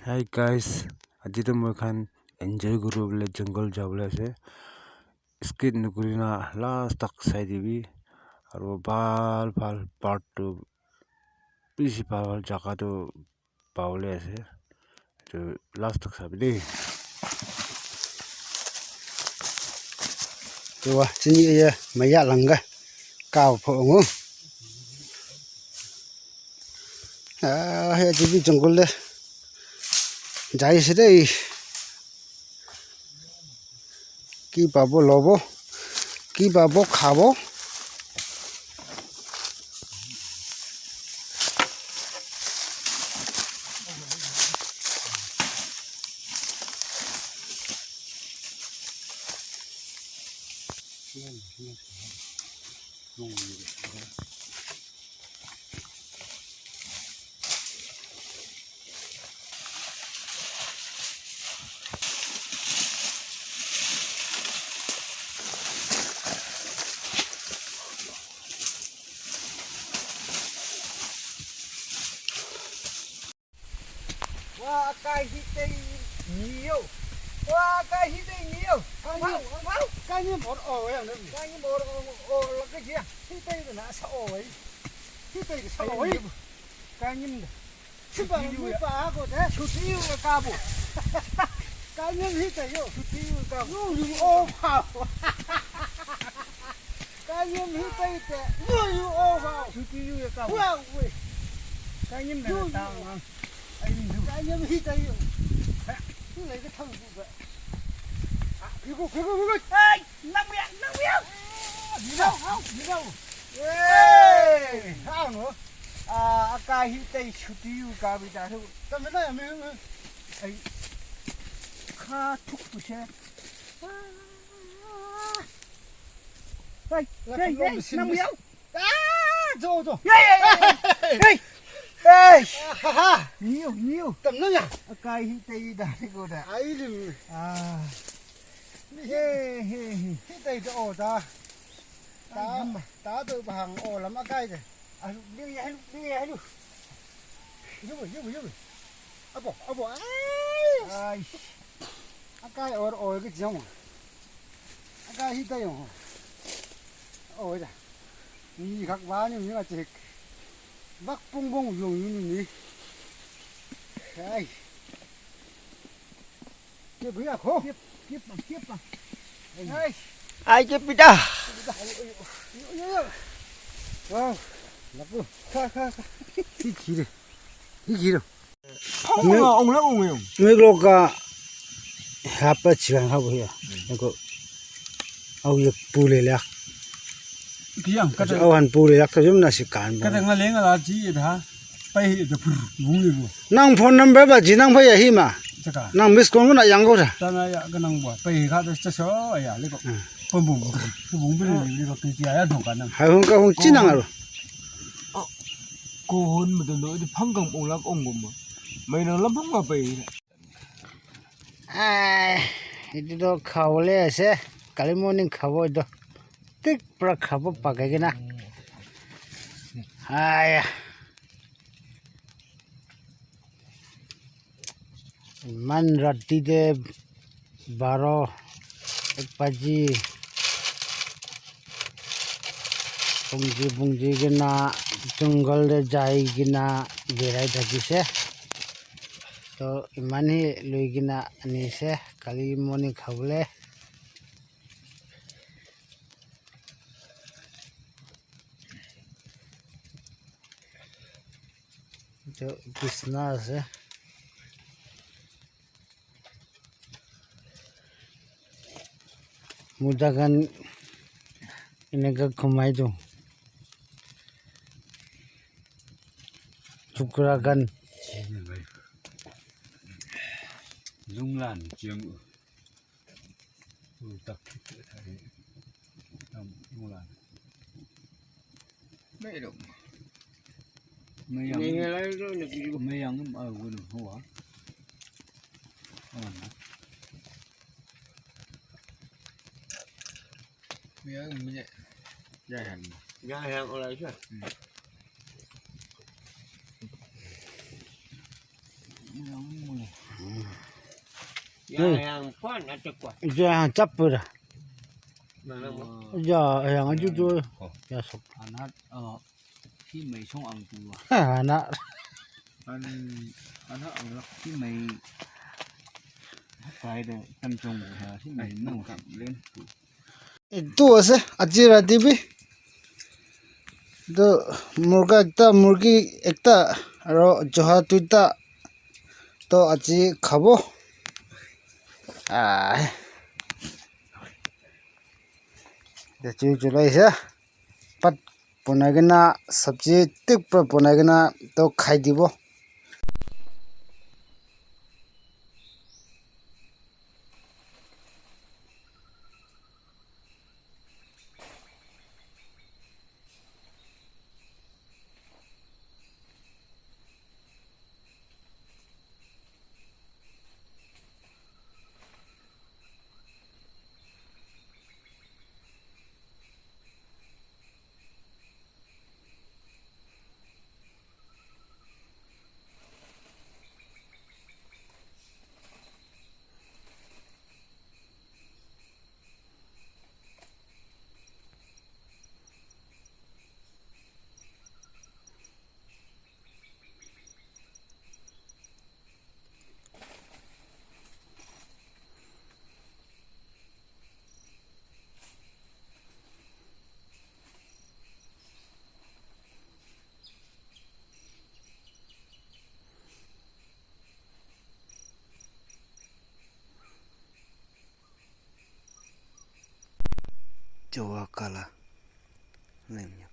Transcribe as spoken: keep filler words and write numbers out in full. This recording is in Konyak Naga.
Hi guys, aji to moi khan enjoy kuribole jungle jabole ase. Skip nakurina last tak sai dibi. Aru bhal bhal part tu bishi bhal bhal jaga tu pabole ase. Etu last tak sabi de. Etu wa chini ye maya langa ka pho ngo. Ah, ya jibi jungle de. Jai se de. Ki pabo lobo, ki pabo khabo. Wa, akai hi tei ni yo. Wa, akai hi tei ni yo. Wow, wow. Ka ni mor o ya ne. Ka ni mor o, o la ka ji. Hi tei na sa o wai. Hi tei sa o wai. Ka ni. Chuti yu ya. Chuti yu ya. Chuti yu ya ka bu. Ka nyam hi ta yo. Chuti yu ya ka bu. Yu yu o pa. Ka nyam hi ta yu te. Yu yu o pa. Chuti yu ya ka bu. Wa we. Ka nyam na ta ngang. Ai yu. Ka nyam hi ta yo. Tu lai ka thang bu ba. Yu ko, yu ko, yu ko. Ai, nang ya, nang ya. Ni dau, hau, ni dau. Hey, hau no. Ah, akai hi tei chuti yu ka bi ta thu. Tam na ya mi. Ai. Kha thuk pu che. Hey, hey, hey, nam yau. Ah, zo, zo. Hey, hey, hey. Hey. Hey. Ah, ha, ha. Niu, niu. Tam na ya. Akai hi tei da ni ko da. Ai lim. Ah. Hey, hey, hey. Hi tei da o da. Ta, ta tu ba hang o lam akai de. Alu, liu ya, alu, liu ya, alu. Yu, yu, yu. Abo, abo, ai. Ai. Akai or, or ke jong. Akai hi ta yong. O da. Ni khak ba ni, ni ma chek. Bak pung bong yong ni ni. Ai. Kip ya ko. Kip, kip, kip. Ai. Ai, kip pita. Yo, yo, yo. Wow. Laku. Kha, kha, kha. Hi kire. Hi kire. Phong ong ong la ong ong. Mik lo ka. Hapa chiang ha bo ya. Ko. Au ye pu le la. Kiang ka. Au han pu le la ka yum na si kan bo. Ka nga le nga la ji da. Pai hi da pu. Wung ni bo. Nang phone number ba ji nang pha ya hi ma. Chaka. Nang miss call na yang ko da. Ta na ya ka nang bo. Pai kha da cha so ya le ko. Hmm. Pum bum. Pum bum bi ni ko ki ya ya thong ka nang. Hai hong ka hong chi nang ro. Ko hon ma do lo di phang kang ong lak ong gum ma. Mai nang lam phang ma pai. Ai, etu toh khabole ase. Kali morning khabo etu. Thik para khabo pakai kena. Ai. Iman rati te baro, ek baji, pungji pungji kena jungle te jai kena berai thakise. To iman hi loi kena anise, kali morning khabole. Etu bisna ase. Mota khan eneka khumai tu. Chukra khan. Lunglan chiang. Mayang. Mayang. Mayang. Mayang. Mayang. Ya, yang pon atau kuah. Ija yang chapur. Mana mo? Ija yang aju tu. Ya sok. Anat, oh, si mai song ang tu. Anak. An, anak ang lak si mai. Kai de tam song ha si mai no kam len tu. Itu ase, aji rati bi. Itu murga ekta, murgi ekta, aro joha duita. To aji khabo. Ah. Itu chui chulai ase. Pat bonai kena, sabji thik para bonai kena, to khai dibo. Chowa kala. Lemnya.